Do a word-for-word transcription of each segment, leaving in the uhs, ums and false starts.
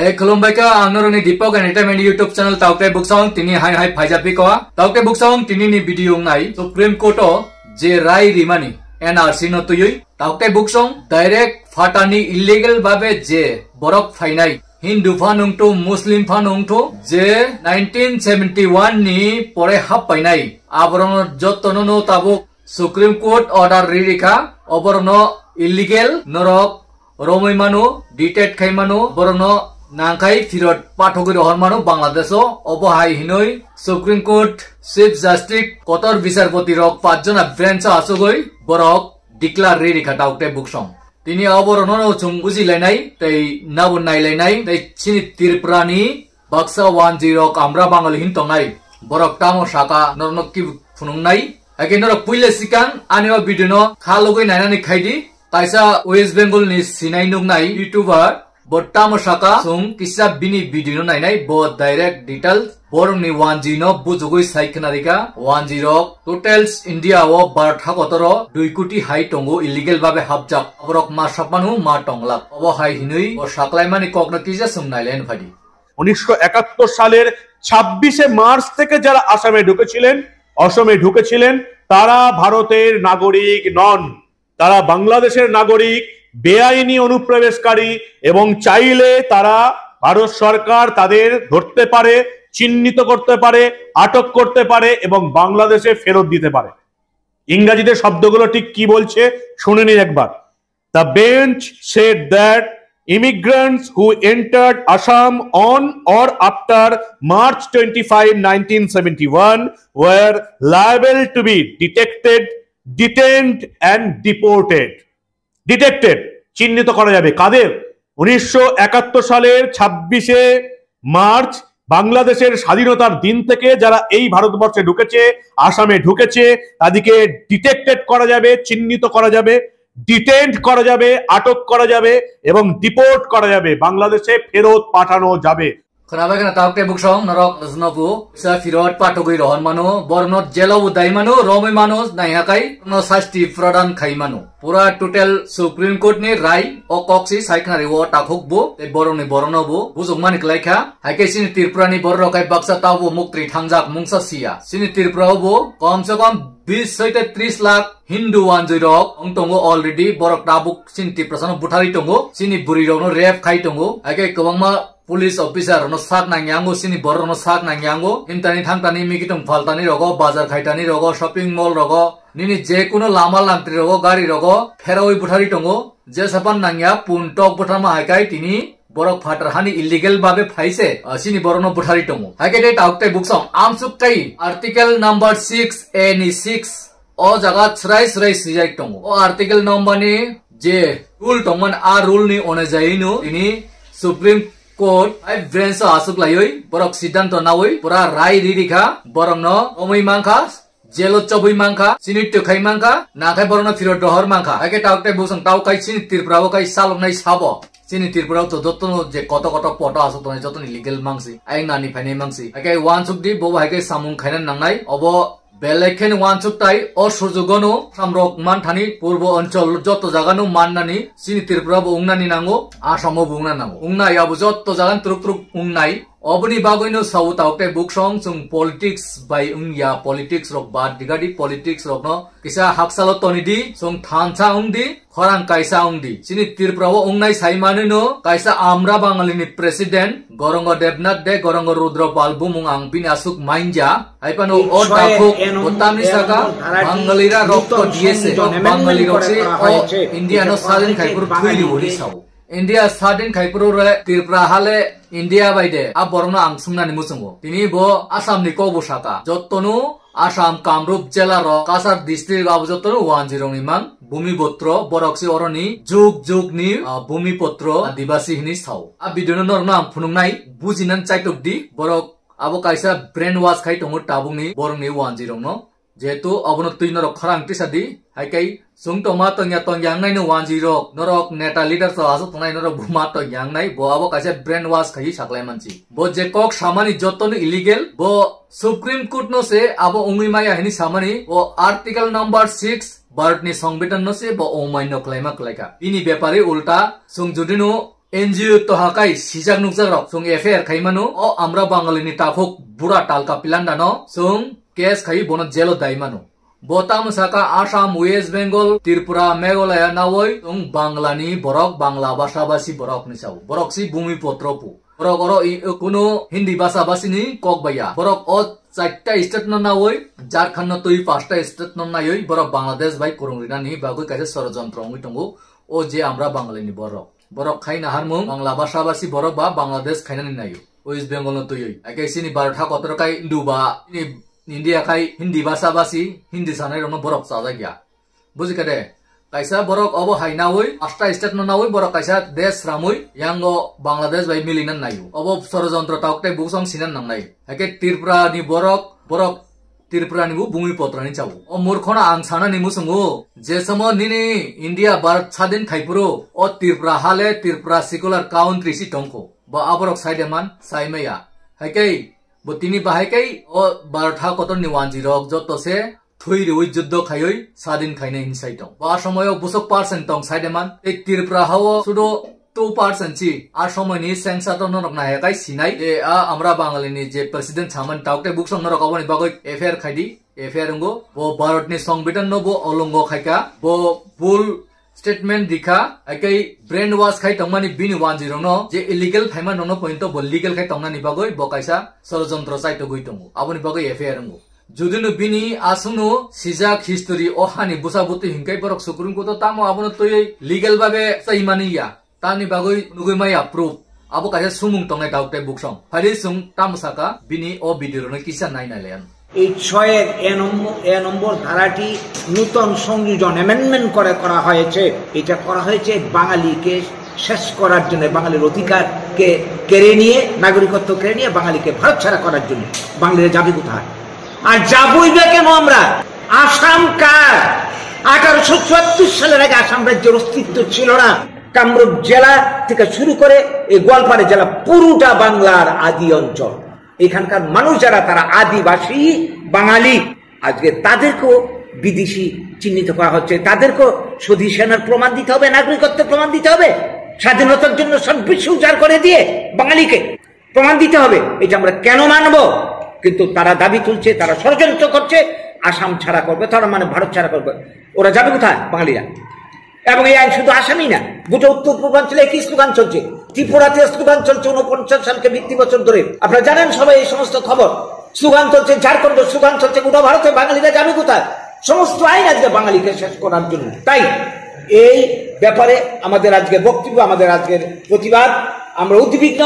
Ei khulumbai kha ang norokni Deepak Entertainment YouTube channel Taukte Buksong tini hai hai phaijak piko. Taukte Buksong tini ni video nai Supreme Court o je rai rimani N R C no tuyui Taukte Buksong direct phatani illegal babe je borok phainai Hindu pha nungthu Muslim pha nungthu je nineteen seventy one ni pore hap painai aborok no jotto no no tabuk Supreme Court order ri rikha, oborokno illegal norok romwi mano, detect khai mano, borokno nangkhai phirot pathogwi rohor mano Bangladesh o. Obo hai hinoi Supreme Court Chief Justice kotor bisarpoti rok pach jona bench o asugwi borok declare ri rikha Taukte Buksong. Tini oborokno no chwng bujilainai tei nabo nailainai tei chini Tripura ni baksa wanjwi rok amra Bangali hin tongnai. Borok tamo saka norokno kibu phunuknai. Haikhe norok puila sikang ani o video no kha logwi nainani khaidi. Kaisa West Bengal ni sinai nuknai YouTuber bo tamo saka chwng kisa bini video no nainai bo direct details borokni wanjwi no bujugwi sai khna rikha. Wanjwi rok totals India o Bharat hakotoro dui koti hai tongo illegal babe hapjak. Borok ma sapmanu ma tonglak. Obo hai hinwi bo saklaimani kokno kisa chwng nailaina phaidi. উনিশশো একাত্তর সালের ছাব্বিশে মার্চ থেকে যারা আসামে ঢুকেছিলেন, অসমে ঢুকেছিলেন, তারা ভারতের নাগরিক নন, তারা বাংলাদেশের নাগরিক, বেআইনি অনুপ্রবেশকারী, এবং চাইলে তারা, ভারত সরকার তাদের ধরতে পারে, চিহ্নিত করতে পারে, আটক করতে পারে এবং বাংলাদেশে ফেরত দিতে পারে। ইংরাজিতে শব্দগুলো ঠিক কি বলছে শুনে নিন একবার। The bench said that immigrants who entered Assam on or after March twenty-five, nineteen seventy-one were liable to be detected, detained and deported. Detected, চিহ্নিত করা যাবে। কাদের? উনিশশো একাত্তর সালের ছাব্বিশে মার্চ, বাংলাদেশের স্বাধীনতার দিন থেকে যারা এই ভারতবর্ষে ঢুকেছে, আসামে ঢুকেছে, তাদেরকে ডিটেক্টেড করা যাবে, চিহ্নিত করা যাবে, ডিটেইনড করা যাবে, আটক করা যাবে এবং ডিপোর্ট করা যাবে, বাংলাদেশে ফেরত পাঠানো যাবে। Khwnabai khwna Taukte Buksong norok jnobu sa phirot patugwi rohor mano, borno jelo bo dai mano, romwi mano, naihakai no sasti pradan khai mano. Pura total Supreme Court ni rai o kok si sai khwnari o takhuk bo tei borok ni borok no bo bujok mani kwlai kha. Haikhe chini Tripura ni borok rok khai baksa tabo muktri thangjak mungsa siya. Chini Tripura o bo kom se kom bis soi te tris lakh Hindu wanjwi rok wng tongo already, borok tabuk chini Tiprasa no butharwi tongo, chini bwrwi rok no rape khai tongo, haikhe kwbangma police officer rok no sak nangya wngo, chini borok rok no sak nangya wngo, himtani thangtani mikitung phaltani rogo, bazar khaitani rogo, shopping mall rogo, nini je kuno lama lantri rogo, gari rogo pherawi butharwi tongo, je sapan nangya pun tok butharma haikai tini borok phatar hani illegal babe phaise, ah, chini borok no butharwi tongo. Haikhe tei Taukte Buksong amsuk kai article number six A ni six o jaga srai srai swijak tongo. O article number ni je rule tongmani a rule ni onojai no tini Supreme Court five branch o aswk laiwi borok siddhanto nawi pura rai ri rikha borok no omwi mankha, jelo chobwi mankha, chini twkhai mankha, nakhai borok no phirot rohor mankha. Haikhe Taukte Buksong tau kai chini Tripura o kai saloknai sabo. Chini Tripura o to jotono je koto koto poto aswk tongnai jotono illegal mangsi, ayang nani phainai mangsi. Haikhe wansuk di bobo haikhe samung khaina nangnai. Obo belai kheno wansuk tai o sujugo no samrok manthani purbo onchol joto jaga no mannani chini Tripura bo wngnani nango, Assam o bo wngna nango. Wngnai abo joto jaga no truk truk wngnai. Oboni bagwi no sao Taukte Buksong chwng politics bai wngya, politics rok bad digadi politics rok no kisa haksalo toni di, chwng thansa wng di, khorang kaisa wng di. Chini Tripura o wngnai sai manwi no kaisa amra Bangali ni president Gorongo Debnath de, Gorongo Rudra Pal bumung ang bini aswk manja. Hai phano o dakhuk bo tamni saka Bangalira rokto diyese, o Bangali rok se o India no sadin khai phuru thwi di hwnwi sao. India sadin khai phuru re Tripura hale India bai de a borok no ang swngnani muchungo. Tini bo Assam ni kok bo saka. Jotono Assam Kamrup jela rok, Cachar district abo jotono wanjwi rok ni mang. Bhumiputro, borok se oroni jug jug ni, ah, Bhumiputro, Adibasi hwnwi sao. A video no norok no ang phunuknai, bujinani chaitok di, borok abo kaisa brain wash khai tongo tabuk ni borok ni wanjwi rok no. Jehetu abono twi norok khorang tisa di, hai kai chwng to ma tongya tongya wngnai no wanjwi rok, norok neta leader to aswk tongnai norok bo ma tongya wngnai, bo abo kaisa brain wash khai saklai mansi. Bo je kok samani joto no illegal, bo Supreme Court no se abo wngwi maya hini samani, bo article number six Bharat ni Songbidan no se bo omaino kwlaima kwlaikha. Bini bepari ulta chwng jodi no N G O toha kai sijak nukjak rok chwng F I R khai mano. O Amra Bangali ni takhuk bura talka pilanda no chwng case khai bono jail o dai mano. Bo tamo saka Assam, West Bengal, Tripura, Meghalaya nawi chwng Bangla ni borok, Bangla basa basi borok ni sao. Borok si bhumi potro pu. Borok oro i, kuno Hindi basa basi ni kok baya. Borok o chaita state no nawi, Jharkhand no twi pasta state no naiwi borok Bangladesh bai kurung rinani bagwi kaisa sorojontro wngwi tongo. O je Amra Bangali ni borok. Borok khai naharmung Bangla basa basi borok ba Bangladesh khainani naio. West Bengal no twiwi. Ake sini Bharat ha kotor kai Hindu ba, ini India khai Hindi basa basi, Hindi sanai rokno borok chajak ya. Buji kade? Kaisa borok obo hai nawi, pasta state no nawi borok kaisa desh ramwi, yango Bangladesh bai milina naio. Obo sorojontro tauk tei buksong sinan nangnai. Hake Tripura ni borok, borok Tripura ni bo bhumi potra ni chao. O murkhono ang sana ni musungo, je samo nini India Bharat sadin khaipuro, o Tripura hale Tripura secular country si tongkho. Bo aborok saide man, saimaya. Hake, bo tini bahai kai, o Bharat ha kotor ni wanji rok joto se, thui riwi juddo khaiwi sadin khainai hinsai tong. Bo a somoyo busuk percent tong saide man, tei Tripura hao sudo two percent si a somoini sengsa to norok naiha kai sinai. E a Amra Bangali ni je president saman tauk tei buksong norok oboni bagwi F I R khai di, F I R wngbo. Bo Bharat ni Songbidan no bo olongo khaika, bo bul statement dikha, akai brainwash khai tongmani bini wanji rokno je illegal phaima rokno pointo bo legal khai tongnani bagwi bo kaisa sorojontro chai togwi tongo. Aboni bagwi F I R wngbo. Judino bini aswkno sijak history o hani bwsa bwtwi hinkai borok Supreme Court o tamo abono twiwi legal babe chaimani ya. Tamni bagwi nugwi maya proof. Abo kaisa sumung tongnai dauk tei buksong. Phari chwng tamo saka bini o video rokno kisa nai nai le. এই ছয়ের এ নম্বর এ নম্বর ধারাটি নূতন সংযোজন অ্যামেন্ডমেন্ট করে করা হয়েছে। এটা করা হয়েছে বাঙালিকে শেষ করার জন্য, বাঙালির অধিকারকে কেড়ে নিয়ে, নাগরিকত্ব কেড়ে নিয়ে বাঙালিকে ভারত ছাড়া করার জন্য। বাঙালিরা যাবে কোথায়? আর যাবই বা কেন আমরা? আসাম কার? আঠারোশো চুয়াত্তর সালের আগে আসাম রাজ্যের অস্তিত্ব ছিল না। কামরূপ জেলা থেকে শুরু করে এই গোয়ালপাড়া জেলা পুরোটা বাংলার আদি অঞ্চল। এখানকার মানুষ যারা, তারা আদিবাসী বাঙালি। আজকে তাদেরকেও বিদেশি চিহ্নিত করা হচ্ছে, তাদেরকেও স্বদেশী সেনার প্রমাণ দিতে হবে, নাগরিকত্বের প্রমাণ দিতে হবে, স্বাধীনতার জন্য সব বিশ্ব উজাড় করে দিয়ে বাঙালিকে প্রমাণ দিতে হবে। এটা আমরা কেন মানব? কিন্তু তারা দাবি তুলছে, তারা ষড়যন্ত্র করছে, আসাম ছাড়া করবে, তারা মানে ভারত ছাড়া করবে। ওরা যাবে কোথায় বাঙালিরা? এবং এই আইন শুধু আসামই না, গোটা উত্তর পূর্বাঞ্চলে একই স্লোগান চলছে। ত্রিপুরাতে স্লোগান চলছে ঊনপঞ্চাশ সালকে ভিত্তি বছর ধরে। আপনারা জানেন সবাই এই সমস্ত খবর। স্লোগান চলছে ঝাড়খণ্ড, স্লোগান চলছে গোটা ভারতে। বাঙালিরা যাবে কোথায়? সমস্ত আইন আজকে বাঙালিকে শেষ করার জন্য। তাই এই ব্যাপারে আমাদের আজকের বক্তব্য, আমাদের আজকের প্রতিবাদ। আমরা উদ্বিগ্ন।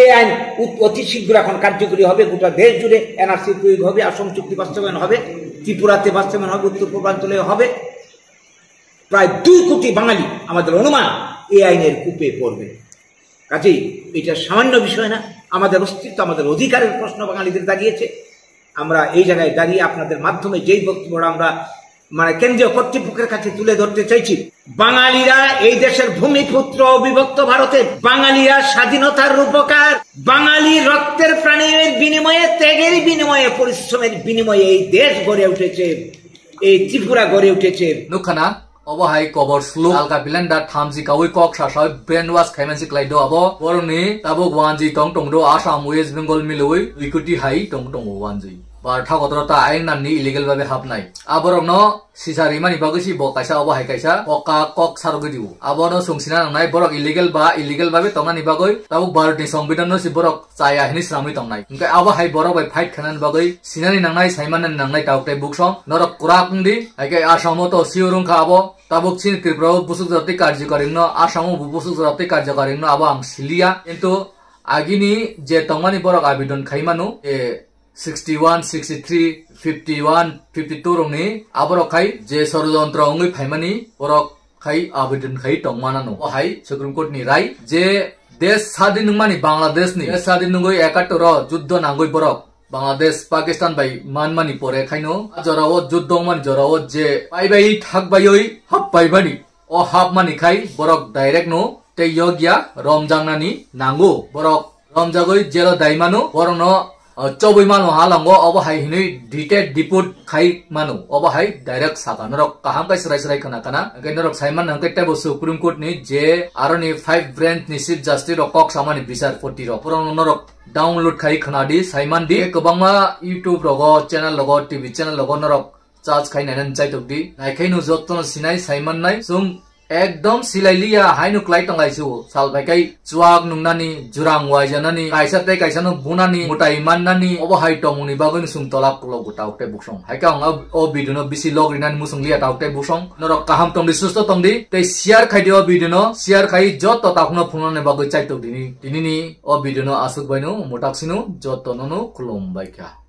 এই আইন উত-, অতি শীঘ্র এখন কার্যকরী হবে, গোটা দেশ জুড়ে এনআরসি প্রয়োগ হবে, আসাম চুক্তি বাস্তবায়ন হবে, ত্রিপুরাতে বাস্তবায়ন হবে, উত্তর পূর্বাঞ্চলে হবে। প্রায় দুই কোটি বাঙালি আমাদের অনুমান এই আইনের কূপে পড়বে। কাজেই এটা সামান্য বিষয় না, আমাদের অস্তিত্ব, আমাদের অধিকারের প্রশ্ন বাঙালিদের দাঁড়িয়েছে। আমরা এই জায়গায় দাঁড়িয়ে আপনাদের মাধ্যমে যেই বক্তব্যটা আমরা মানে কেন্দ্রীয় কর্তৃপক্ষের কাছে তুলে ধরতে চাইছি, বাঙালিরা এই দেশের ভূমিপুত্র, অবিভক্ত ভারতের বাঙালিরা স্বাধীনতার রূপকার। বাঙালি রক্তের প্রাণের বিনিময়ে, ত্যাগের বিনিময়ে, পরিশ্রমের বিনিময়ে এই দেশ গড়ে উঠেছে, এই ত্রিপুরা গড়ে উঠেছে। Nukha na, obo hai kobor sluk, alka pilanda thamchi kawi kok sasai brainwash khaimansi klai do abo. Boroni tabuk wanji tong tong do Assam, West Bengal milwi dui koti hai tong tongo wanji. Bar thakotro ta ayang nanni illegal babe hapnai. Aborokno sisa rimani bagwi si bo kaisa obo hai kaisa kokka kok sarogwi dibo. Abono sungsina nangnai borok illegal ba illegal babe tongnani bagwi tabuk Bharatni Songbidanno si borok chaya hinwi swnamwi tongnai. Hwnkhe abo hai borok bai fight khainani bagwi sinani nangnai, saimanani nangnai tabuk tei buksong norok kwrak wngdi. Haikhe Assamo to sure wngkha abo. Tabuk chini Tripura o busuk jora tei karjokari wngno, Assamo bo busuk jora tei karjokari wngno abo ang siliya. Kintu agini je tongmani borok abidon khai mano, e, sixty one, sixty three, fifty one, fifty two rokni aborok khai je sorojontro wngwi phaimani borok khai abidon khai tongmana no. O hai Supreme Court ni rai je desh sadin wngmani Bangladesh ni, desh sadin wngwi ekattor o juddo nangwi borok Bangladesh Pakistan bai manmani pore khaino a jorao juddo wngmani jorao je pai bai thak baiwi hap paimani. O hapmani khai borok direct no tei yogya romjaknani nango. Borok romjagwi jelo daimano, borokno o chobwi mano halango, obo hai hinwi detail deport khai mano, obo hai direct saka. Norok kaham khe srai srai khna khna, hwnkhe norok sai mano hwnkhe teibo Supreme Court ni je aroni five branch ni Chief Justice rok kok samani bisarpoti rok, borok norok download khai khna di, sai man di. Kwbangma YouTube rogo, channel rogo, T V channel rogo norok search khai nainani chaitok di. Naikhai no jotono sinai sai mannai. Chwng ekdom silai liya, haino klai tong lai su. Sal bai kai chuak nungnani, jurang waijanani, kaisa tei kaisa no bunani, mutai mannani, obo hai tongmungni bagwi no chwng tola kulo go tauk tei buksong. Hai khe ang o, o video no bisi log rinani muchung liya tauk tei buksong. Norok kaham tong di, susto tong di, tei share khai di o video no, share khai joto takhukno phunuknani bagwi chaitok dini. Tinini o video no aswk bai no mutak sino joto no no khulum bai kha.